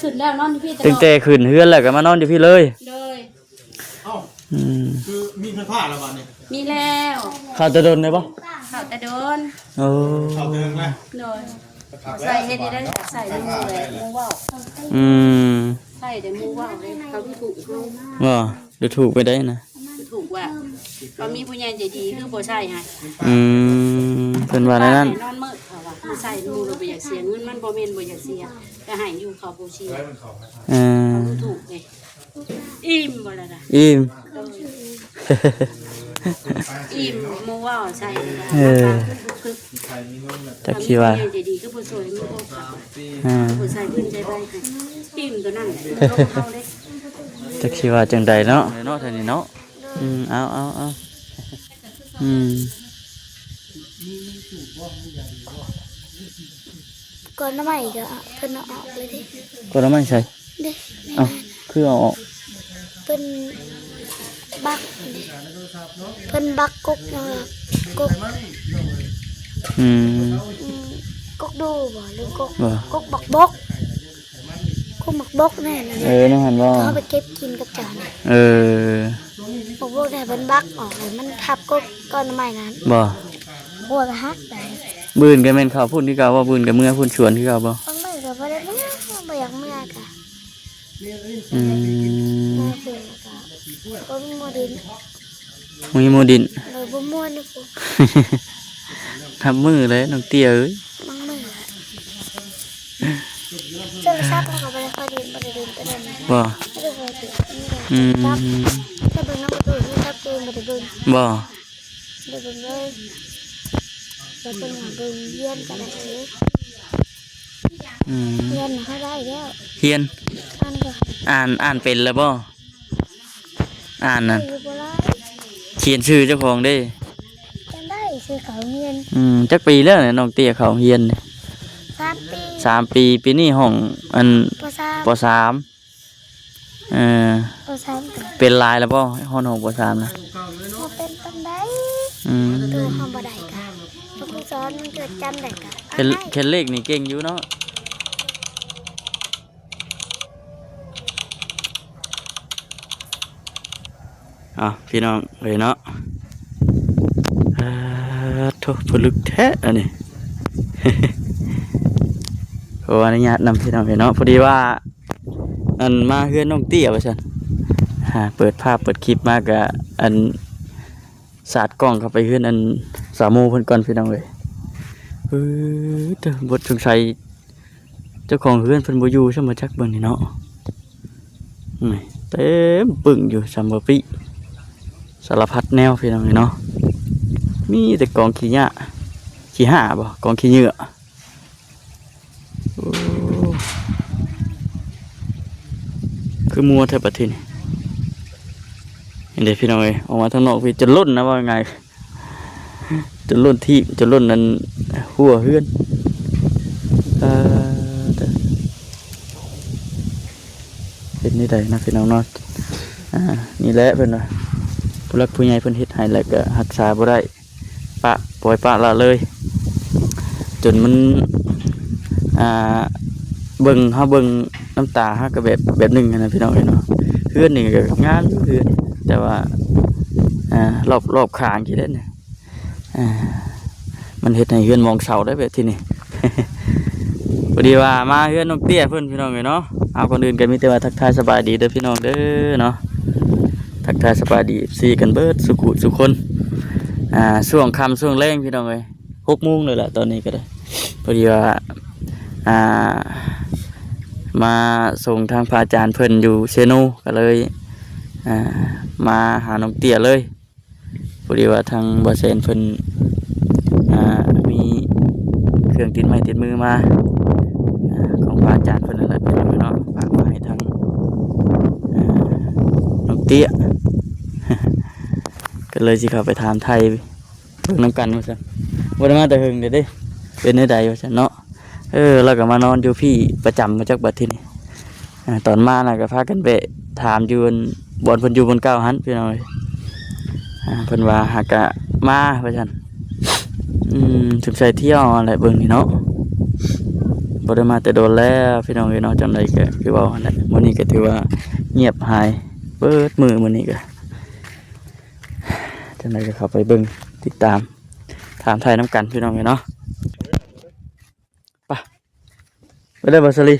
ຂຶ້ນແລ້ວນອນຢູ່ພີ້ຕະຫຼອດ ຕັ້ງແຕ່ຂຶ້ນເຮືອນແລ້ວກໍມານອນຢູ່ພີ້ເລີຍ. ໂດຍ. ເອົ້າ ອືມ ຄືມີໄຟຟ້າແລ້ວບາດນີ້? ມີແລ້ວ. ເຂົ້າແຕ່ດົນເລີຍບໍ່? ເຂົ້າແຕ່ດົນ. ໂອ້ ເຂົ້າແຕ່ດົນແລ້ວ. ໂດຍ. ໃສ່ເຮັດໄດ້ ໃສ່ໃນໝູ່ແຫຼະ ໝູ່ເວົ້າ. ອືມ ໃສ່ແຕ່ໝູ່ເວົ້າເດ້ ເຂົາດູຖູກເຮົາ. ບໍ່ ດູຖູກໄປໄດ້ນະ. ດູຖູກວ່າ ເຂົາມີຜູ້ໃຫຍ່ໃຈດີຄືບໍ່ໃສ່ໃຫ້. ອືມ ເພິ່ນວ່າແນວນັ້ນ. ນອນມື້ເຂົາວ່າ ມາໃສ່ໝູ່ແລ້ວບໍ່ຢາກເສຍເງິນ ມັນບໍ່ແມ່ນບໍ່ຢາກເສຍ ກໍໃຫ້ຢູ່ ເຂົາບໍ່ເສຍ. ເອີ ເຂົາດູຖູກເດ້. ອີ່ມບໍ່ລະນະ? ອີ່ມ ອີ່ມ ໝູ່ເວົ້າໃສ່. ເອີ ຈັກຊິວ່າ ໃຈດີຄືຜູ້ຊ່ວຍ ມີໂອກາດ ເອີ ຜູ້ໃສ່ພື້ນໃຈໃບ ອີ່ມຕົວນັ້ນແຫຼະ ລົງເຮົາເດ້. ຈັກຊິວ່າຈັ່ງໃດເນາະ ເນາະ ທ່ານນີ້ເນາະ. ອືມ ເອົາ ເອົາ ເອົາ ອືມ ກອນໜໍ່ໄມ້ກໍເພິ່ນເອົາອອກເລີຍເດ້. ກອນໜໍ່ໄມ້ໃສ? ເດ້ ເອົ້າ ຄືເອົາອອກ? ເພິ່ນບັກເດ້ ເພິ່ນບັກກົກ ເອີ ກົກ ອືມ ອືມ ກົກດູບໍ່ ຫຼືກົກ ບໍ່ ກົກບັກບົກ ກົກບັກບົກແມ່ນ. ເອີ ນັ້ນຫັ້ນບໍ່ ເຮົາໄປເກັບກິນກັບເຈົ້ານະ. ເອີ ບັກບົກແທ້ເພິ່ນບັກອອກ ມັນທັບກົກ ກອນໜໍ່ໄມ້ນັ້ນບໍ່? ໂອ້ຍ ຫັກໄປ. ບຶດກໍແມ່ນເຂົ້າພຸ້ນຄືເກົ່າບໍ່? ບຶດກໍເມືອພຸ້ນສວນຄືເກົ່າບໍ່? ບາງມື້ກໍບໍ່ໄດ້ເມືອ ບໍ່ຢາກເມືອກະ. ອືມ ບາງມື້ກໍບໍ່ມີໝູ່ດິນ ບໍ່ມີໝູ່ດິນ ໂດຍ ບໍ່ມ່ວນນະ. ນັບມື້ແລ້ວນ້ອງເຕ້ຍເອີຍ. ບາງມື້ ໂທລະສັບເຮົາກໍບໍ່ໄດ້ຄ່ອຍຫຼິ້ນ ບໍ່ໄດ້ຫຼິ້ນປານໃດ. ບໍ່ ອືມ ຖ້າເບິ່ງນຳປະຕູໂທລະສັບໂຕບໍ່ໄດ້ເບິ່ງ. ບໍ່ ບໍ່ໄດ້ເບິ່ງເລີຍ ບໍ່ເບິ່ງ ເບິ່ງຮຽນກໍໄດ້ເລີຍ. ອືມ ຮຽນເຮົາໄດ້ແລ້ວ ຮຽນ ອ່ານກໍ ອ່ານ ອ່ານເປັນແລ້ວບໍ່? ອ່ານນັ້ນ ຊື່ບໍ່ໄດ້ ຂຽນຊື່ເຈົ້າຂອງເດ້. ຈັ່ງໃດຊື່ເຂົາຮຽນ. ອືມ ຈັກປີແລ້ວນ້ອງເຕ້ຍເຂົ້າຮຽນ? ສາມປີ ສາມປີ. ປີນີ້ຫ້ອງອັນ ປໍສາມ ປໍສາມ. ເອີ ປໍສາມ ເປັນຫຼາຍແລ້ວບໍ່? ຮອດຫ້ອງປໍສາມນະ ບໍ່ເປັນປານໃດ. ອືມ ໂຕເຮົາບໍ່ໄດ້ກະ ຄູສອນມັນຈວດຈຳໄດ້ກະ ເຮັດ ເຮັດເລກນີ້ເກັ່ງຢູ່ເນາະ. ເອົາ ພີ່ນ້ອງເອີຍເນາະ ອາ ໂທ້ ຜະລຶກແທ້ອັນນີ້. ຂໍອະນຸຍາດນຳ ພີ່ນ້ອງເອີຍເນາະ ພໍດີວ່າ ອັນ ມາເຮືອນນ້ອງເຕ້ຍວ່າຊັ້ນ ຫາເປີດພາບເປີດຄລິບມາກະ ອັນ ສາດກ້ອງເຂົ້າໄປເຮືອນ ອັນ ສາວໂມເພິ່ນກ່ອນ ພີ່ນ້ອງເອີຍ. ເອີ ເດີ ບົດສົງໄສ ເຈົ້າຂອງເຮືອນເພິ່ນບໍ່ຢູ່ຊ້ຳບໍ່ຈັກເບິ່ງນີ້ເນາະ. ນີ້ເຕັມປຶ້ງຢູ່ ສຳມະປິ ສາລະພັດແນວ ພີ່ນ້ອງເອີຍເນາະ. ມີແຕ່ກອງຂີ້ຫຍ້າ ຂີ້ຫຍ້າບໍ່ ກອງຂີ້ເຫຍື້ອ. ໂອ້ ຄືມົວແທ້ບັດທີນີ້. ເຫັນເດ້ພີ່ນ້ອງເອີຍ ອອກມາທາງນອກພີ້ ຈົນລົ້ນນະ ເວົ້າງ່າຍໆ ຈົນລົ້ນທີບ ຈົນລົ້ນອັນຮົ້ວເຮືອນ. ເອີ ເປັນແນວໃດນະພີ່ນ້ອງເນາະ. ອ່າ ນີ້ແຫຼະເພິ່ນວ່າ ຜູ້ຫຼັກຜູ້ໃຫຍ່ເພິ່ນເຮັດໃຫ້ແລ້ວກໍຮັກສາບໍ່ໄດ້ ປະ ປ່ອຍປະລະເລີຍ ຈົນມັນ ອ່າ ເບິ່ງ ເຮົາເບິ່ງນຳຕາເຮົາກໍແບບ ແບບໜຶ່ງຫັ້ນນະພີ່ນ້ອງເອີຍເນາະ. ເຮືອນນີ້ກໍງາມຢູ່ເຮືອນ ແຕ່ວ່າ ອ່າ ລອບ ລອບຂ້າງຊີ້ແຫຼະ ອ່າ ມັນເຮັດໃຫ້ເຮືອນມອງເຊົາໄດ໋ແບບທີນີ້. ພໍດີວ່າມາເຮືອນນ້ອງເຕ້ຍເພິ່ນ ພີ່ນ້ອງເອີຍເນາະ. ເອົາ ກ່ອນອື່ນກໍມີແຕ່ວ່າທັກທາຍສະບາຍດີເດີພີ່ນ້ອງເດີເນາະ ທັກທາຍສະບາຍດີເອັຟຊີກັນເບິດສູ່ຜູ້ສູ່ຄົນ. ອ່າ ຊ່ວງຄ່ຳຊ່ວງແລງພີ່ນ້ອງເອີຍ ຫົກໂມງເລີຍລະຕອນນີ້ກໍໄດ້. ພໍດີວ່າ ອ່າ ມາສົ່ງທາງພະອາຈານເພິ່ນຢູ່ເຊໂນ ກໍເລີຍ ອ່າ ມາຫານ້ອງເຕ້ຍເລີຍ. ພໍດີວ່າທາງບໍ່ແຊນເພິ່ນ ອ່າ ມີເຄື່ອງຕິດໄມ້ຕິດມືມາ ອ່າ ຂອງພະອາຈານເພິ່ນນັ້ນແຫຼະ ພີ່ນ້ອງເນາະ ຝາກມາໃຫ້ທາງ ອ່າ ນ້ອງເຕ້ຍ ກໍເລີຍຊິເຂົ້າໄປຖາມໄຖ່ເບິ່ງນຳກັນວ່າຊັ້ນ. ບໍ່ໄດ້ມາແຕ່ເຖິງເດ້ ເປັນແນວໃດວ່າຊັ້ນເນາະ. ເອີ ລາວກໍມານອນຢູ່ພີ້ປະຈຳມາຈັກບັດທີນີ້. ອ່າ ຕອນມານະກໍພາກັນແວະຖາມຢູ່ອັນ ບ່ອນເພິ່ນຢູ່ບ່ອນເກົ່າຫັ້ນ ພີ່ນ້ອງເອີຍ. ອ່າ ເພິ່ນວ່າຫາກະມາວ່າຊັ້ນ. ອືມ ສົງໄສທ່ຽວຫັ້ນແຫຼະເບິ່ງນີ້ເນາະ ໄປ ບໍ່ໄດ້ມາແຕ່ດົນແລ້ວພີ່ນ້ອງເອີຍເນາະ. ຈັ່ງໃດກໍຄືເວົ້າຫັ້ນແຫຼະ ມື້ນີ້ກໍຖືວ່າງຽບຫາຍເບິດມື້ ມື້ນີ້ກໍຈັ່ງໃດກໍເຂົ້າໄປເບິ່ງຕິດຕາມ ຖາມໄຖ່ນຳກັນພີ່ນ້ອງເອີຍເນາະ. ໄປ ໄປເດີບ່າວສາລີ.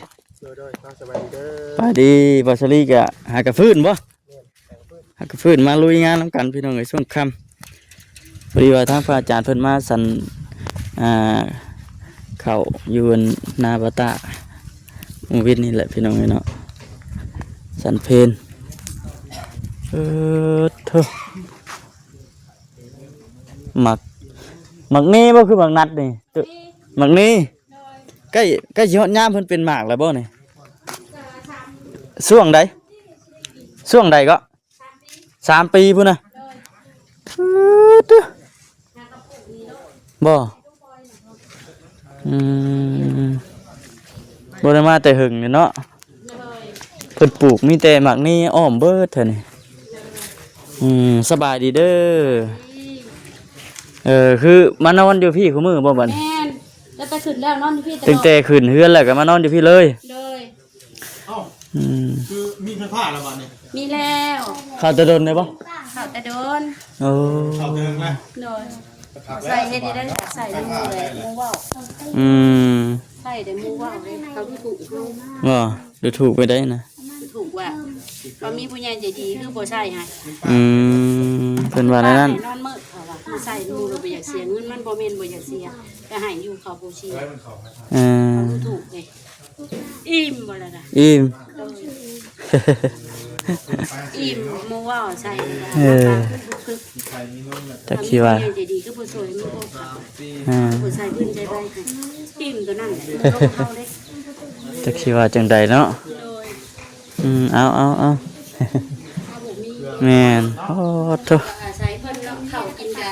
ໂດຍໆ ສະບາຍດີເດີ. ສະບາຍດີ ບ່າວສາລີກະຫາກະຟື້ນບໍ່? ແມ່ນ ຫາກະຟື້ນ ຫາກະຟື້ນ ມາລຸຍງານນຳກັນພີ່ນ້ອງເອີຍ ຊ່ວງຄ່ຳ. ພໍດີວ່າທາງພະອາຈານເພິ່ນມາສັນ ອ່າ ເຂົ້າຢູ່ນາບາຕາມື້ວິນນີ້ແຫຼະພີ່ນ້ອງເອີຍເນາະ ສັນເພນ. ເອີ ໂທ້ ໝາກ ໝາກນີ້ບໍ່ ຄືໝາກນັດນີ້? ໝາກນີ້ ໃກ້ ໃກ້ຊິຮອດຍາມເພິ່ນເປັນໝາກແລ້ວບໍ່ນີ້? ຊ່ວງໃດ ຊ່ວງໃດເກາະ? ສາມປີພຸ້ນນະ. ບໍ່ ອືມ ບໍ່ໄດ້ມາແຕ່ເຫິງເດເນາະ. ເພິ່ນປູກມີແຕ່ໝາກນີ້ອ້ອມເບິດແຖວນີ້. ອືມ ສະບາຍດີເດີ. ເອີ ຄືມານອນຢູ່ພີ້ຄູ່ມື້ບໍ່ບັດນີ້? ແມ່ນ ຕັ້ງແຕ່ຂຶ້ນແລ້ວນອນຢູ່ພີ້ຕະຫຼອດ ຕັ້ງແຕ່ຂຶ້ນເຮືອນແລ້ວກໍມານອນຢູ່ພີ້ເລີຍ. ໂດຍ ເອົ້າ ອືມ ຄືມີໄຟຟ້າແລ້ວບັດນີ້? ມີແລ້ວ. ເຂົ້າແຕ່ດົນໄດ້ບໍ່? ເຂົ້າແຕ່ດົນ. ໂອ້ ເຂົ້າເຖິງແລ້ວ. ໂດຍ ໃສ່ເຮັດໄດ້ ໃສ່ນຳໝູ່ເລີຍ ໝູ່ເວົ້າ. ອືມ ໃສ່ແຕ່ໝູ່ເວົ້າເດ້ ເຂົາດູຖູກເຮົາ. ບໍ່ ດູຖູກໄປໄດ້ນະ ດູຖູກວ່າ ວ່າມີຜູ້ໃຫຍ່ໃຈດີຄືບໍ່ໃສ່ໃຫ້. ອືມ ເພິ່ນວ່າແນວນັ້ນ. ນອນມື້ເຂົາວ່າ ມາໃສ່ໝູ່ແລ້ວບໍ່ຢາກເສຍເງິນ ມັນບໍ່ແມ່ນບໍ່ຢາກເສຍ ກໍໃຫ້ຢູ່ ເຂົາບໍ່ເສຍ. ເອີ ເຂົາດູຖູກເດ້. ອີ່ມບໍ່ລະນະ? ອີ່ມ ອີ່ມ ໝູ່ເວົ້າໃສ່. ເອີ ຈັກຊິວ່າ ໃຈດີຄືບໍ່ຊ່ວຍ ມີບໍ່ ເອີ ບໍ່ໃສ່ພື້ນໃສ່ໃບໃຫ້. ອີ່ມຕົວນັ້ນແຫຼະ ເຮົາເດ້. ຈັກຊິວ່າຈັ່ງໃດເນາະ. ໂດຍ ອືມ ເອົາ ເອົາ ເອົາ ເຮົາບໍ່ມີ. ແມ່ນ ໂອ້ໂທ້ ອາໄສເພິ່ນເນາະ ເຂົ້າກິນກະ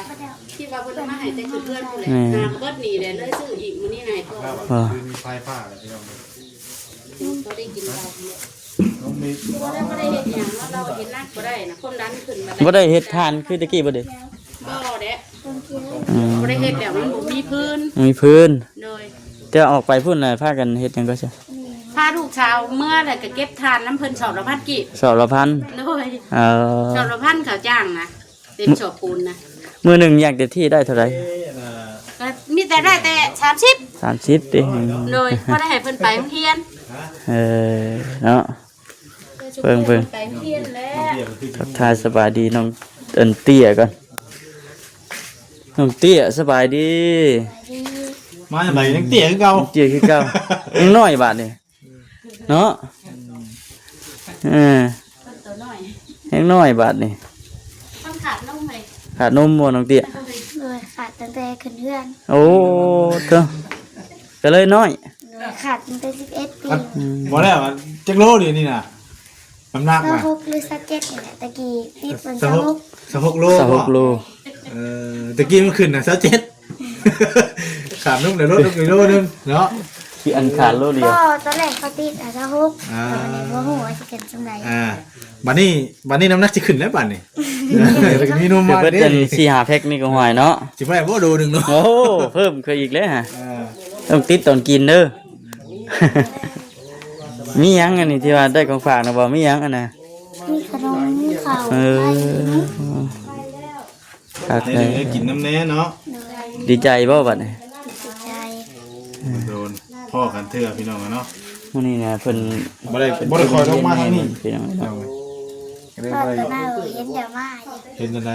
ທີ່ວ່າເພິ່ນເອົາມາໃຫ້ແຕ່ຂຶ້ນເຮືອນພຸ້ນແຫຼະ. ແມ່ນ ຫາກໍເບິດນີ້ແຫຼະ ເລີຍຊື້ອີກມື້ນີ້ໃຫ້ພໍ່. ບໍ່ ຄືມີໄຟຟ້າແລ້ວພີ່ນ້ອງເອີຍ. ບໍ່ໄດ້ກິນເຫຼົ້າເນາະ ນ້ອງມິກ ບໍ່ໄດ້ ບໍ່ໄດ້ເຮັດຫຍັງເນາະ ລາວເຮັດໜັກບໍ່ໄດ້ນະ ຄວາມດັນຂຶ້ນບັດໃດ. ບໍ່ໄດ້ເຮັດທານຄືແຕ່ກີ້ບໍ່ເດ? ບໍ່ເດ້. ອືມ ບໍ່ໄດ້ເຮັດແລ້ວ ມັນບໍ່ມີພື້ນ ມີພື້ນ. ໂດຍ ແຕ່ອອກໄປພຸ້ນນະ ພາກັນເຮັດຫຍັງກໍຊະ? ພາລູກສາວເມືອ ແລ້ວກໍເກັບທານນຳເພິ່ນ ສອບລະພັນກີບ. ສອບລະພັນ? ໂດຍ ເອີ ສອບລະພັນເຂົາຈ້າງນະ. ເຕັມສອບປູນນະ ມື້ໜຶ່ງຢາກໄດ້ທີ່ໄດ້ເທົ່າໃດ? ກໍມີແຕ່ໄດ້ແຕ່ສາມສິບ ສາມສິບຕິ? ໂດຍ ພໍໄດ້ໃຫ້ເພິ່ນໄປໂຮງຮຽນ. ເອີ ເນາະ ເບິ່ງໆ ໄປໂຮງຮຽນແລ້ວ. ທັກທາຍສະບາຍດີນ້ອງ ອັນ ເຕ້ຍກ່ອນ. ນ້ອງເຕ້ຍ ສະບາຍດີ. ມາຈັ່ງໃດ ຍັງເຕ້ຍຄືເກົ່າ ເຕ້ຍຄືເກົ່າ ຍັງນ້ອຍບາດນີ້. ເນາະ ເອີ ເພິ່ນໂຕນ້ອຍ ຍັງນ້ອຍບາດນີ້. ມັນຂາດນົມເລີຍ ຂາດນົມບໍ່ນ້ອງເຕ້ຍ? ໂດຍ ຂາດຕັ້ງແຕ່ຂຶ້ນເຮືອນ. ໂອ້ ເຕີ ກໍເລີຍນ້ອຍ. ໂດຍ ຂາດຕັ້ງແຕ່ສິບເອັດປີ. ອືມ ບໍ່ແລ້ວ ຈັກໂລດຽວນີ້ນະ ນ້ຳໜັກນະ? ຊາວຫົກ ຫຼື ຊາວເຈັດນີ້ແຫຼະ ຕະກີ້ຕິດເປັນຊາວຫົກ ຊາວຫົກໂລ. ຊາວຫົກໂລ ເອີ ຕະກີ້ມັນຂຶ້ນນະ ຊາວເຈັດ. ຂາດນົມໄດ້ລົດລົງອີກໂລໜຶ່ງເນາະ ທີ່ອັນຂາດໂລດຽວ. ກໍຕອນແລກເຂົາຕິດ ອ່າ ຊາວຫົກ ອ່າ ຕອນນີ້ບໍ່ຮູ້ວ່າຊິຂຶ້ນສ່ຳໃດ. ອ່າ ບັດນີ້ ບັດນີ້ນ້ຳໜັກຊິຂຶ້ນແລ້ວບັດນີ້. ມີນົມມາເດ້ ເບິດເປັນສີ່ຫ້າແພັກນີ້ກໍຫວາຍເນາະ ຊິໄປບໍ່ໂລໜຶ່ງເນາະ. ໂອ້ ເພີ່ມຂຶ້ນອີກແລ້ວ. ອ່າ ຕ້ອງຕິດຕອນກິນເດີ. ມີຫຍັງອັນນີ້ທີ່ວ່າໄດ້ຂອງຝາກນະບໍ່? ມີຫຍັງອັນນະ? ມີຂະໜົມ ມີເຂົ້າ. ເອີ ໄປ ຄັກແທ້ ໄດ້ກິນນຳແດ່ເນາະ. ໂດຍ ດີໃຈບໍ່ບັດນີ້? ດີໃຈ. ໂດນພໍ້ກັນເທື່ອພີ່ນ້ອງເນາະ. ມື້ນີ້ນະເພິ່ນບໍ່ໄດ້ ບໍ່ໄດ້ຄ່ອຍລົງມາທາງນີ້ພີ່ນ້ອງເນາະ. ກໍໄດ້ ກໍໄດ້ ເຫັນແຕ່ມາ ເຫັນຈັ່ງໃດ?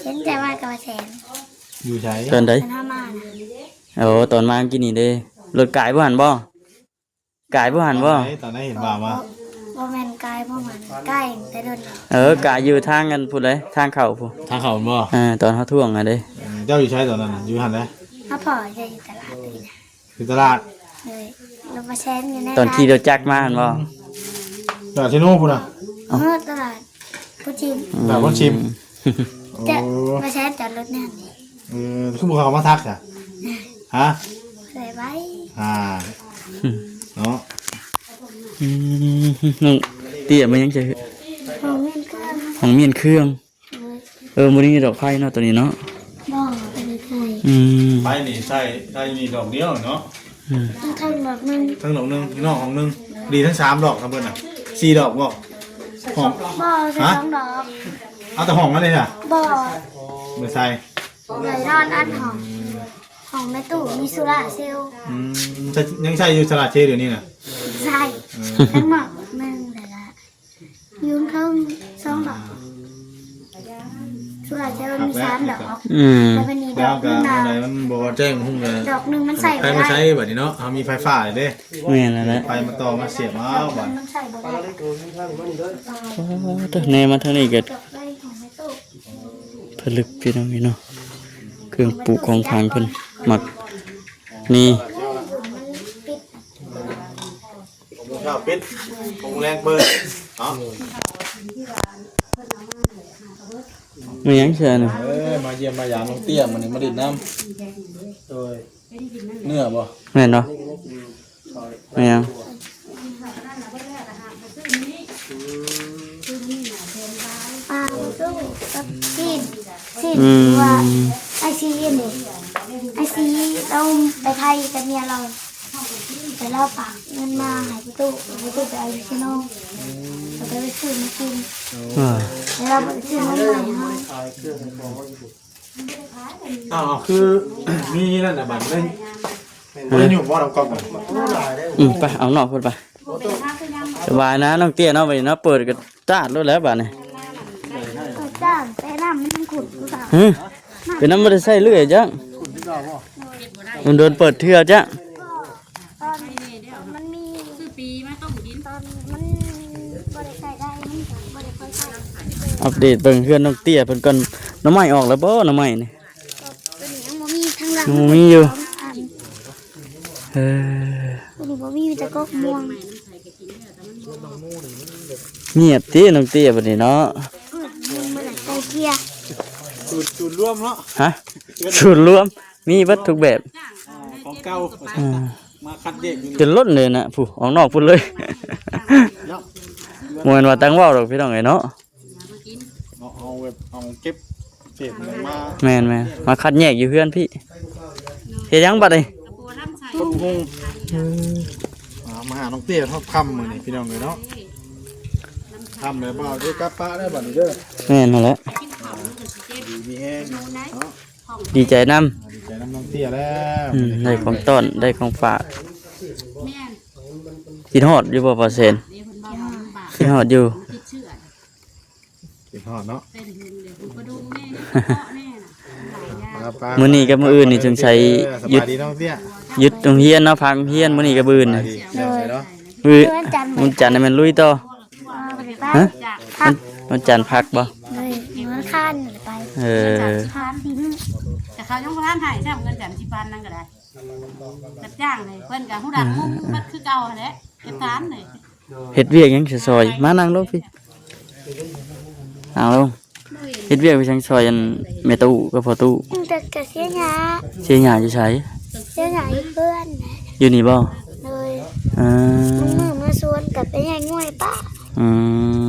ເຫັນແຕ່ມາກັບແສນ ຢູ່ໃສ? ຕອນໃດ? ຕອນເຮົາມານະ. ໂອ້ ຕອນມາກີ້ນີ້ເດ້ ລົດກາຍບໍ່ຫັ້ນບໍ່? ກາຍບໍ່ຫັ້ນບໍ່? ຕອນໃດ ຕອນໃດເຫັນວ່າມາ? ບໍ່ ບໍ່ແມ່ນກາຍບໍ່ຫັ້ນ ກາຍແຕ່ດົນແລ້ວ. ເອີ ກາຍຢູ່ທາງອັນພຸ້ນເດ້ ທາງເຂົ້າພຸ້ນ ທາງເຂົ້າພຸ້ນບໍ່? ເອີ ຕອນເຮົາທ່ວງຫັ້ນເດ້. ເອີ ເຈົ້າຢູ່ໃສຕອນນັ້ນ? ຢູ່ຫັ້ນເດ້. ເຮົາພໍ້ຢູ່ຕະຫຼາດນີ້ນະ. ຢູ່ຕະຫຼາດ? ໂດຍ ລົດມາແຊນຢູ່ໃນ ຕອນຂີ່ລົດຈັກມາຫັ້ນບໍ່? ຕະຫຼາດເຊໂນພຸ້ນນະ. ເອີ ຕະຫຼາດ ຜູ້ທີມ ອືມ ຕາບໍ່ທີມ. ໂອ້ ຈະມາແຊນຈອດລົດແນວນີ້. ເອີ ຄືບໍ່ເຂົ້າມາທັກຊະ? ຮະ? ສວຍໄວ້ ອ່າ ເນາະ. ອືມ ນ້ອງເຕ້ຍມາຫຍັງ? ຫ້ອງມ້ຽນເຄື່ອງ ຫ້ອງມ້ຽນເຄື່ອງ. ເອີ ບໍ່ໄດ້ມີດອກໄຟເນາະ ໂຕນີ້ເນາະ. ບໍ່ ບໍ່ໄດ້ໃຊ້. ອືມ ໄຟນີ້ໃຊ້ ໃຊ້ນີ້ດອກດຽວເນາະ. ເທິງດອກໜຶ່ງ ເທິງດອກໜຶ່ງ ຢູ່ນອກຫ້ອງໜຶ່ງ. ດີທັງສາມດອກນຳເພິ່ນນະ ສີ່ດອກບໍ່? ຫ້ອງ ບໍ່ ໃສ່ ຮະ? ສອງດອກ. ເອົາແຕ່ຫ້ອງນັ້ນເລີຍນະ? ບໍ່ ບໍ່ໃສ່ ໃສ່ນອນອັດຫ້ອງ ຫ້ອງແມ່ຕູ້ມີໂຊລາເຊວ. ອືມ ໃຊ້ ຍັງໃຊ້ຢູ່ໂຊລາເຊວດຽວນີ້ນະ? ໃຊ້ ເອີ ທັງໝອກໜຶ່ງ ແລ້ວກະ ຢູ່ເທິງສອງດອກ ໂຊລາເຊວມີສາມດອກ. ອືມ ແລ້ວບັດນີ້ດອກໜຶ່ງນະ ມັນບໍ່ແຈ້ງຫຸ່ງເລີຍ ດອກໜຶ່ງມັນໃຊ້ບໍ່ໄດ້ ໃຊ້ບັດນີ້ເນາະ ເຮົາມີໄຟຟ້າເດ້. ແມ່ນແລ້ວແຫຼະ ໄຟມາຕໍ່ມາສຽບເອົາບັດ ມັນໃຊ້ບໍ່ໄດ້. ໂອ້ ແນມາທາງນີ້ກໍ ດອກໄດ້ຂອງແມ່ຕູ້ ຜະລຶກ ພີ່ນ້ອງເອີຍເນາະ ເຄື່ອງປູກຂອງຝັງເພິ່ນມັກມີ. ຫົກໂມງເຊົ້າປິດ ຫົກໂມງແລງເປີດເນາະ. ແມ່ນຫຍັງຊະນະ? ເອີ ມາຢ້ຽມມາຢາມນ້ອງເຕ້ຍ ມື້ນີ້ມາຫຼິ້ນນຳ. ໂດຍ ເນື້ອບໍ່? ແມ່ນບໍ່? ແມ່ນຫຍັງ? ປາຕູ້ກັບຊີ້ນ ຊີ້ນ ອືມ ວ່າອ້າຍຊີນີ້ ອ້າຍຊີລາວໄປໄທກັບເມຍລາວ ແຕ່ລາວຝາກເງິນມາໃຫ້ປາຕູ້ ປາຕູ້ໄປເອົາຢູ່ເຊໂນ ແລ້ວກໍໄປຊື້ມາກິນ. ເອີ ແລ້ວລາວໄປຊື້ມາໃຫ້ເຮົາ. ອ້າວ ຄືມີນັ້ນນະບັດເລີຍ ບໍ່ໄດ້ຫຍຸ້ງບໍ່ນຳກ້ອງ? ອືມ ໄປເອົານອກພຸ້ນໄປ. ສະບາຍນະນ້ອງເຕ້ຍເນາະ ບັດນີ້ເນາະ ເປີດກໍຈາດໂລດແລ້ວບັດນີ້. ເອີ ຈາດ ແຕ່ນ້ຳມັນຂຸ້ນຄືເກົ່າ. ຫື ເປັນນ້ຳບໍ່ໄດ້ໃຊ້ເລື້ອຍຈັກ ມັນໂດນເປີດເທື່ອຈັກ. ຕອນມັນມີ ຊື້ປີມາຕົ້ມກິນ ຕອນມັນບໍ່ໄດ້ໃຊ້ໄດ້ ມັນກໍບໍ່ໄດ້ຄ່ອຍໃຊ້. ອັບເດດເບິ່ງເຮືອນນ້ອງເຕ້ຍເພິ່ນກ່ອນ ໜໍ່ໄມ້ອອກແລ້ວບໍ່? ໜໍ່ໄມ້ນີ້ ຕົວນີ້ຍັງບໍ່ມີ ທາງຫຼັງຍັງບໍ່ມີຢູ່. ອັນ ເອີ ຕົວນີ້ບໍ່ມີ ມີແຕ່ກົກມ່ວງ. ງຽບຕິນ້ອງເຕ້ຍບັດນີ້ເນາະ. ເອີ ມັນບໍ່ໄດ້ໃສ່ເກຍ ສູດ ສູດລວມເນາະ. ຮະ? ສູດລວມ ມີເບິດທຸກແບບ ຂອງເກົ່າ ເອີ ມາຄັດແຍກຢູ່ນີ້ ຈົນລົ້ນເລີຍນະ ຜູ້ອອກນອກພຸ້ນເລີຍ. ບໍ່ແມ່ນວ່າຕັ້ງເວົ້າດອກພີ່ນ້ອງເອີຍເນາະ ເອົາ ເອົາແບບ ເອົາເກັບເສດມັນມາ. ແມ່ນໆ ມາຄັດແຍກຢູ່ເຮືອນພີ້. ເຮັດຫຍັງບັດນີ້? ຄົນງງ. ເອີ ມາ ມາຫານ້ອງເຕ້ຍຮອດຄ່ຳມື້ນີ້ພີ່ນ້ອງເອີຍເນາະ. ຄ່ຳແລ້ວບໍ່ໄດ້ກັບປະເດີບັດນີ້ເດີ. ແມ່ນຫັ້ນແຫຼະ ຢູ່ດີມີແຮງເນາະ. ດີໃຈນຳ ອ່າ ດີໃຈນຳນ້ອງເຕ້ຍແລ້ວ. ອືມ ໄດ້ຂອງຕ້ອນ ໄດ້ຂອງຝາກ. ຄິດຮອດຢູ່ບໍ່ ບ່າວແສນ? ຄິດຮອດຢູ່ ຄິດຮອດເນາະ. ມື້ນີ້ກັບມື້ອື່ນນີ້ສົງໄສຢຸດ ເອີ ສະບາຍດີນ້ອງເຕ້ຍ ຢຸດໂຮງຮຽນເນາະ ພັກໂຮງຮຽນ ມື້ນີ້ກັບມື້ອື່ນ. ສະບາຍດີ ເນາະ ມື້ ມື້ວັນຈັນ ມື້ວັນຈັນນີ້ແມ່ນລຸຍຕໍ່. ຮະ? ວັນຈັນພັກບໍ່? ເອີ ວັນອັງຄານໄປ. ເອີ ແຕ່ເຂົາຍັງບໍ່ທັນໃຫ້ຊ້ຳ ເງິນແປດສິບພັນນັ້ນກໍໄດ້ ຮັບຈ້າງເລີຍ. ເພິ່ນກໍຮູ້ດັກຮູ້ໝູ່ເບິດຄືເກົ່າຫັ້ນແຫຼະ ເກັບທານເລີຍ. ເຮັດວຽກຫຍັງຊອຍ? ມານັ່ງລົງພີ້ ນັ່ງລົງ. ເຮັດວຽກໄປທາງຊອຍອັນແມ່ຕູ້ກັບພໍ່ຕູ້. ແຕ່ກະເສຍຫຍ້າ. ເສຍຫຍ້າຢູ່ໃສ? ເສຍຫຍ້າຢູ່ເຮືອນ. ຢູ່ນີ້ບໍ່? ໂດຍ. ອ່າ ບາງມື້ມາສວນກໍໄປໃຫຍ່ງວຍປະ. ອື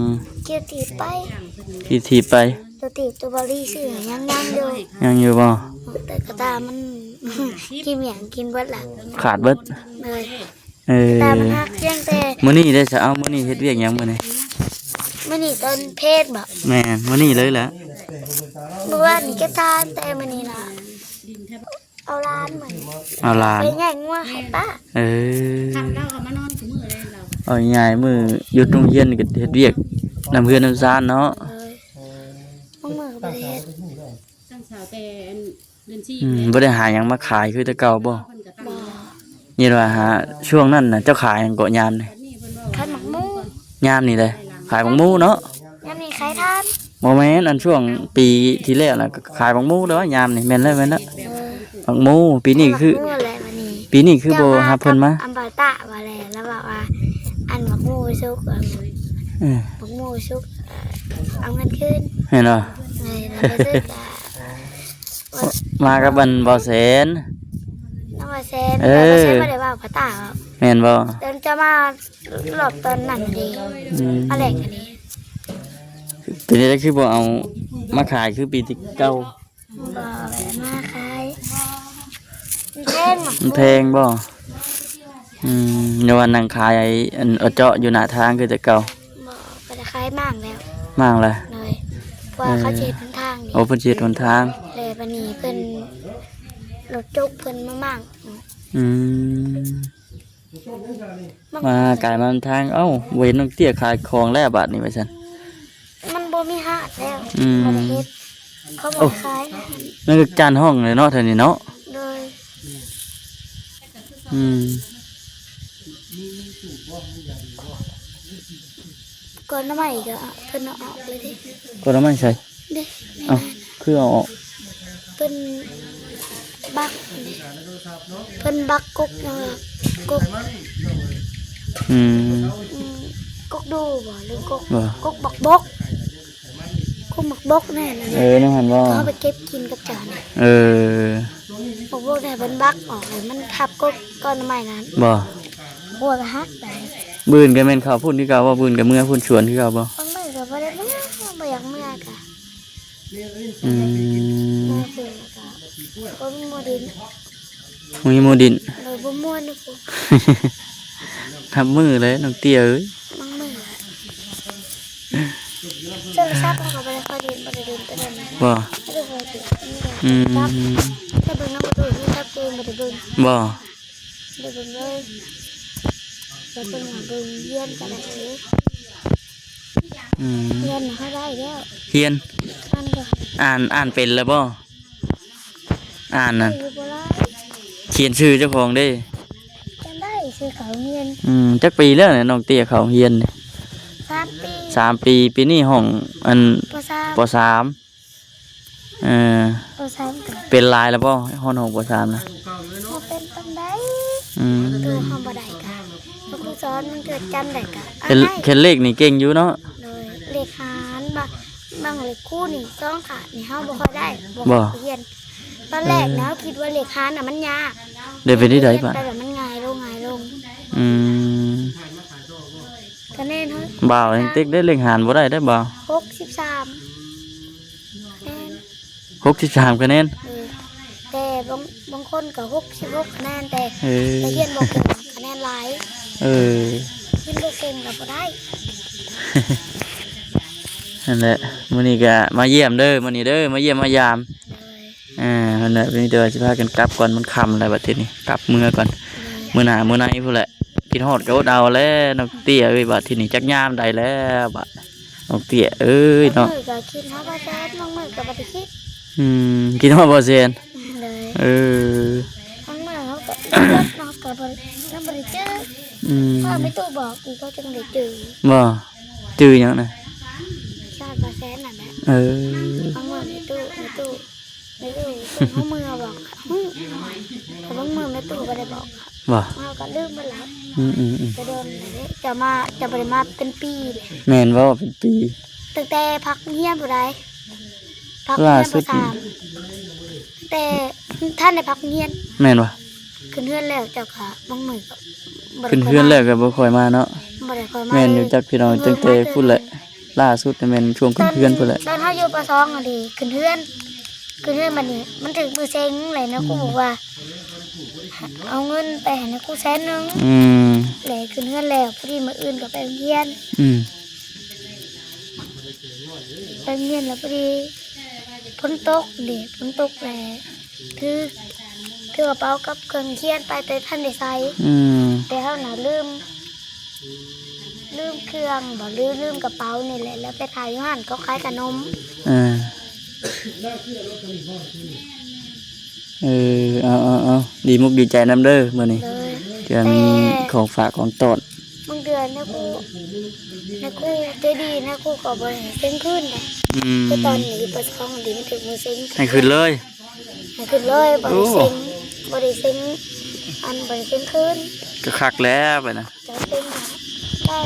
ມ ຂີ່ຖີບໄປ ຂີ່ຖີບໄປ. ຕົວຕີບຕົວບໍລີຊື້ຫຍັງຍັງຢູ່. ຍັງຢູ່ບໍ່? ແຕ່ກະຕາມັນກິນຫຍັງກິນເບິດລະ ຂາດເບິດ. ໂດຍ. ເອີ ຕາມັນຫັກພຽງແຕ່ ມື້ນີ້ໄດ້ສະ ເອົາ ມື້ນີ້ເຮັດວຽກຫຍັງມື້ນີ້? ມື້ນີ້ຕອນເພດບໍ? ແມ່ນ ມື້ນີ້ເລີຍແຫຼະ. ມື້ວານນີ້ເກັບທານ ແຕ່ມື້ນີ້ນະ ເອົາຫຼານ ມື້ນີ້ເອົາຫຼານໄປແຍ່ງງົວໃຫ້ປ້າ. ເອີ ເອົາງ່າຍໆ ມື້ຢຸດໂຮງຮຽນນີ້ກໍເຮັດວຽກນຳເຮືອນນຳຊານເນາະ. ເອີ ບາງມື້ກໍບໍ່ໄດ້ເຮັດ. ອືມ ບໍ່ໄດ້ຫາຫຍັງມາຂາຍຄືແຕ່ເກົ່າບໍ່? ບໍ່. ຍິນວ່າຫາ ຊ່ວງນັ້ນນະ ເຈົ້າຂາຍຫຍັງເກາະຍາມນີ້? ຂາຍໝາກໂມ. ຍາມນີ້ເດ້ ຂາຍໝາກໂມເນາະ? ຍາມນີ້ຂາຍຖ່ານ. ບໍ່ແມ່ນ ອັນຊ່ວງປີທີ່ແລ້ວນະ ຂາຍໝາກໂມເດ້ ຍາມນີ້. ແມ່ນແລ້ວ ແມ່ນແລ້ວ. ເອີ ໝາກໂມ. ປີນີ້ຄື ໝາກໂມແຫຼະ ປີນີ້ຄືບໍ່ຮັບເພິ່ນມາ. ອຳປາຕະວ່າແຫຼະ ລາວເວົ້າວ່າ ອັນໝາກໂມສຸກ ເອີ ໝາກໂມສຸກ ເອົາເງິນຄືນ. ແມ່ນບໍ່? ເອີ ລາວກໍຊື້ ມາກັບອັນບ່າວແສນ. ນ້ອງບ່າວແສນ. ເອີ ບ່າວແສນບໍ່ໄດ້ເວົ້າພາສາລາວ. ແມ່ນບໍ່? ເດີນຈະມາລອບຕອນນັ້ນເດ້. ອືມ ອັນແລກອັນນີ້ ເປັນຈັ່ງໃດຄືບໍ່ເອົາມາຂາຍຄືປີທີ່ເກົ່າ? ບໍ່ໄດ້ມາຂາຍ. ມັນແພງ ມັນແພງບໍ່? ອືມ ແລ້ວວ່ານັ່ງຂາຍ ອັນ ເອາະເຈາະຢູ່ໜ້າທາງຄືແຕ່ເກົ່າ? ບໍ່ ບໍ່ໄດ້ຂາຍ ມ້າງແລ້ວ. ມ້າງແລ້ວ? ໂດຍ ເພາະວ່າເຂົາຊິເຮັດຫົນທາງນີ້. ໂອ້ ເພິ່ນຊິເຮັດຫົນທາງ. ແລ້ວບັດນີ້ເພິ່ນ ລົດຈົກເພິ່ນມາມ້າງ. ອືມ ມາກາຍມາທາງ ເອົ້າ ບໍ່ເຫັນນ້ອງເຕ້ຍຂາຍຂອງແລ້ວບາດນີ້ວ່າຊັ້ນ. ມັນບໍ່ມີຮ້ານແລ້ວ. ອືມ ບໍ່ໄດ້ເຮັດ ເຂົາບໍ່ຂາຍ. ນັ້ນຄືຈານຫ້ອງເລີຍເນາະ ແຖວນີ້ເນາະ. ໂດຍ ອືມ ກອນໜໍ່ໄມ້ກໍເພິ່ນເອົາອອກເລີຍເດ້. ກອນໜໍ່ໄມ້ໃສ? ເດ້ ເອົ້າ ຄືເອົາອອກ? ເພິ່ນບັກ ເພິ່ນບັກກົກ ເອີ ກົກ ອືມ ອືມ ກົກດູບໍ່ ຫຼືກົກ ກົກບັກບົກ ກົກບັກບົກແມ່ນ. ເອີ ນັ້ນຫັ້ນບໍ່? ເຮົາໄປເກັບກິນກັບເຈົ້ານະ. ເອີ ບັກບົກໄດ້ເພິ່ນບັກອອກ ມັນທັບກົກ ກອນໜໍ່ໄມ້ນັ້ນບໍ່? ໂອ້ຍ ມັນຫັກໄປ. ບື່ນກໍແມ່ນເຂົ້າພຸ້ນຄືເກົ່າບໍ່? ບື່ນກໍເມືອພຸ້ນສວນຄືເກົ່າບໍ່? ບາງມື້ກໍບໍ່ໄດ້ເມືອ ບໍ່ຢາກເມືອກະ ອືມ ເມືອພຸ້ນກະບໍ່ມີໝູ່ດິນ ບໍ່ມີໝູ່ດິນ. ໂດຍ ບໍ່ມ່ວນນະ ນັບມື້ເລີຍນ້ອງເຕ້ຍເອີຍ. ບາງມື້ ໂທລະສັບເຮົາກໍບໍ່ໄດ້ຄ່ອຍຫຼິ້ນ ບໍ່ໄດ້ຫຼິ້ນປານໃດນະ. ບໍ່? ອືມ ແຕ່ເບິ່ງນຳປະຕູໂທລະສັບເອງບໍ່ໄດ້ເບິ່ງ. ບໍ່? ໄດ້ເບິ່ງເລີຍ ແລ້ວເບິ່ງ ເບິ່ງຮຽນກໍໄດ້ເອີຍ. ອືມ ຮຽນເຮົາໄດ້ແລ້ວ. ຮຽນ ອ່ານກໍ ອ່ານ ອ່ານເປັນແລ້ວບໍ່? ອ່ານນັ້ນ ເອີ ບໍ່ຫຼາຍ ຂຽນຊື່ເຈົ້າຂອງເດ້. ຈຳໄດ້ ຊື່ເຂົ້າໂຮງຮຽນ. ອືມ ຈັກປີແລ້ວນ້ອງເຕ້ຍເຂົ້າໂຮງຮຽນນີ້? ສາມປີ ສາມປີ. ປີນີ້ຫ້ອງ ອັນ ປໍສາມ ປໍສາມ. ເອີ ປໍສາມກໍເປັນຫຼາຍແລ້ວບໍ່? ຮອດຫ້ອງປໍສາມນະ ບໍ່ເປັນປານໃດ. ອືມ ໂຕເຮົາບໍ່ໄດ້ກະ ຄູສອນ ບາງເທື່ອຈຳໄດ້ກະ ຄັນ ຄັນເລກນີ້ເກັ່ງຢູ່ເນາະ. ໂດຍ ເລກຫານ ບາງ ບາງເລກຄູນີ້ ສອງຂາດນີ້ ເຮົາບໍ່ຄ່ອຍໄດ້ ບໍ່ ບໍ່ ໄປຮຽນ. ຕອນແລກນະ ເອີ ເຮົາຄິດວ່າເລກຫານນະມັນຍາກ ແລ້ວເປັນຈັ່ງໃດບາດ? ໄປແລ້ວມັນງ່າຍລົງ ງ່າຍລົງ. ອືມ ຄະແນນເຮົາ ບ່າວຍັງຕິກໄດ້ ເລກຫານບໍ່ໄດ້ເດ້ບ່າວ. ຫົກສິບສາມຄະແນນ. ຫົກສິບສາມຄະແນນ. ເອີ ແຕ່ບາງ ບາງຄົນກໍຫົກສິບຫົກຄະແນນ ແຕ່ ເອີ ໄປຮຽນບໍ່ເກັ່ງ ຄະແນນຫຼາຍ. ເອີ ຮຽນບໍ່ເກັ່ງກໍບໍ່ໄດ້. ຫັ້ນແຫຼະ ມື້ນີ້ກໍມາຢ້ຽມເດີ ມື້ນີ້ເດີ ມາຢ້ຽມມາຢາມ. ໂດຍ ອ່າ ຫັ້ນແຫຼະ ມີແຕ່ວ່າຊິພາກັນກັບກ່ອນ ມັນຄ່ຳແລ້ວບັດທີນີ້ ກັບເມືອກ່ອນ. ໂດຍ ມື້ໜ້າມື້ໃນພຸ້ນແຫຼະ. ຄິດຮອດກໍອົດເອົາແຫຼະນ້ອງເຕ້ຍເອີຍ ບັດທີນີ້ຈັກຍາມໃດແລ້ວ ບັດນ້ອງເຕ້ຍເອີຍເນາະ. ບາງມື້ກໍຄິດຮອດບ່າວແສນ ບາງມື້ກໍບໍ່ໄດ້ຄິດ. ອືມ ຄິດຮອດບ່າວແສນ. ໂດຍ ເອີ ບາງມື້ເຮົາກໍ ເຮົາກໍບໍ່ໄດ້ ຍັງບໍ່ໄດ້ຈື່. ອືມ ຖ້າແມ່ຕູ້ບອກອີກກໍຈຶ່ງໄດ້ຈື່. ບໍ່? ຈື່ຫຍັງນະ? ຮອດບ່າວແສນນັ້ນແຫຼະ. ເອີ ບາງມື້ແມ່ຕູ້ ແມ່ຕູ້ ແມ່ຕູ້ເພິ່ນເອົາເມືອບອກ ບາງມື້ແມ່ຕູ້ບໍ່ໄດ້ບອກ. ບໍ່? ເຮົາກໍລືມໄປແລ້ວ. ອືມໆໆ ແຕ່ດົນແລ້ວເດ້ ເຈົ້າມາ ເຈົ້າບໍ່ໄດ້ມາເປັນປີແລ້ວ. ແມ່ນບໍ່? ເປັນປີ. ຕັ້ງແຕ່ພັກໂຮງຮຽນພຸ້ນໃດ໋ ພັກໂຮງຮຽນ ປໍສາມ ຕັ້ງແຕ່ທັນໄດ້ພັກໂຮງຮຽນ. ແມ່ນບໍ່? ຂຶ້ນເຮືອນແລ້ວເຈົ້າກໍ ບາງມື້ກໍບໍ່ໄດ້ຄ່ອຍມາ. ຂຶ້ນເຮືອນແລ້ວກໍບໍ່ຄ່ອຍມາເນາະ. ບໍ່ໄດ້ຄ່ອຍມາ. ແມ່ນຢູ່ ຈັກພີ່ນ້ອງ ຕັ້ງແຕ່ພຸ້ນແຫຼະ. ລ່າສຸດນີ້ແມ່ນຊ່ວງຂຶ້ນເຮືອນພຸ້ນແຫຼະ. ຕອນ ຕອນເຮົາຢູ່ປໍສອງຫັ້ນເດ ຂຶ້ນເຮືອນ ຂຶ້ນເຮືອນ ບັດນີ້ມັນຖືກມື້ເສັງແຫຼະ ນະຄູ ອືມ ບອກວ່າ ເອົາເງິນໄປໃຫ້ນະຄູແສນໜຶ່ງ. ອືມ ແລ້ວຂຶ້ນເຮືອນແລ້ວ ພໍດີມື້ອື່ນກໍໄປໂຮງຮຽນ. ອືມ ໄປໂຮງຮຽນແລ້ວ ພໍດີຝົນຕົກເດ ຝົນຕົກແລ້ວ ຖື ຖືກະເປົາກັບເຄື່ອງຮຽນໄປ ແຕ່ທັນໄດ້ໃສ່. ອືມ ແຕ່ເຮົານະລືມ ລືມເຄື່ອງບໍ ຫຼືລືມກະເປົານີ້ແຫຼະ ແລ້ວໄປຖ່າຍຢູ່ຮ້ານເຂົາຂາຍຂະໜົມ. ເອີ ເອີ ເອົາ ເອົາ ເອົາ ດີມຸກດີໃຈນຳເດີມື້ນີ້. ໂດຍ ທີ່ວ່າມີ ແຕ່ ຂອງຝາກຂອງຕ້ອນ. ບາງເທື່ອນະຄູ ນະຄູໃຈດີ ນະຄູກໍບໍ່ໃຫ້ເສັງຄືນນະ. ອືມ ຄືຕອນນີ້ປະຊາຄົງດີ ມັນຖືກມື້ເສັງ ໃຫ້ຂຶ້ນເລີຍ. ໃຫ້ຂຶ້ນເລີຍ ບໍ່ໄດ້ເສັງ. ໂອ້ ບໍ່ໄດ້ເສັງ ອັນ ບໍ່ໄດ້ເສັງຄືນ ກໍຄັກແລ້ວໄປນະ. ຈະເປັນໄດ້.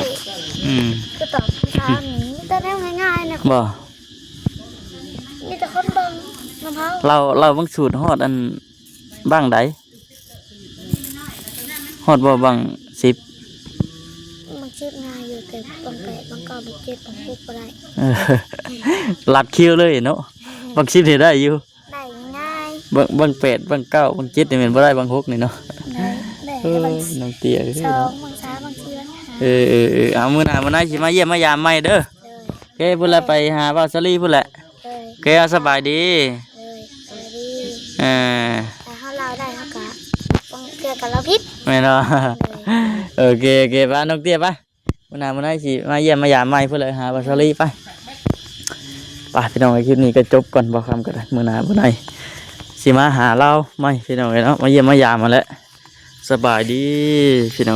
ອືມ ຄືຕອບຄຳຖາມນີ້ ມີແຕ່ແນວງ່າຍໆນະ. ບໍ່? ມີແຕ່ຄົນເບິ່ງນຳເຮົາ. ເລົ່າ ເລົ່າເບິ່ງສູດຮອດອັນບັ້ງໃດ? ຮອດບໍ່ບັ້ງສິບ? ບັ້ງສິບງ່າຍຢູ່ ແຕ່ບັ້ງແປດ ບັ້ງເກົ້າ ບັ້ງເຈັດ ບັ້ງຫົກບໍ່ໄດ້. ເອີ ລັດຄິວເລີຍເນາະ. ບັ້ງສິບນີ້ໄດ້ຢູ່. ໄດ້ງ່າຍໆ. ບັ້ງ ບັ້ງແປດ ບັ້ງເກົ້າ ບັ້ງເຈັດນີ້ແມ່ນບໍ່ໄດ້ ບັ້ງຫົກນີ້ເນາະ. ໄດ້ ໄດ້ ເອີ ນ້ອງເຕ້ຍເອີຍ ສອງ ເນາະ ບາງສາມ ບາງສີ່ ບາງຫ້າ ເອີ ເອີ ເອີ ເອົາ ມື້ໜ້າມື້ໃນຊິມາຢ້ຽມມາຢາມໃໝ່ເດີ. ໂດຍ ໂອເຄ ພຸ້ນລະ ໂດຍ ໄປຫາບ່າວສາລີພຸ້ນແຫຼະ. ໂດຍ ໂອເຄ ເອົາ ສະບາຍດີ. ໂດຍ ສະບາຍດີ. ເອີ ຖ້າເຮົາເວົ້າໄດ້ເຮົາກະ ບາງເທື່ອກະເວົ້າຜິດ ແມ່ນບໍ່? ໂດຍ ໂອເຄ ໂອເຄ ໄປ ນ້ອງເຕ້ຍ ໄປ ມື້ໜ້າມື້ໃນຊິມາຢ້ຽມມາຢາມໃໝ່ພຸ້ນແຫຼະ ຫາບ່າວສາລີ ໄປ. ໄປ ພີ່ນ້ອງເອີຍ ຄລິບນີ້ກໍຈົບກ່ອນ ບ່າວຄຳກໍໄດ້ ມື້ໜ້າມື້ໃນຊິມາຫາລາວໃໝ່ ພີ່ນ້ອງເອີຍເນາະ ມາຢ້ຽມມາຢາມຫັ້ນແຫຼະ. ສະບາຍດີ ພີ່ນ້ອງ.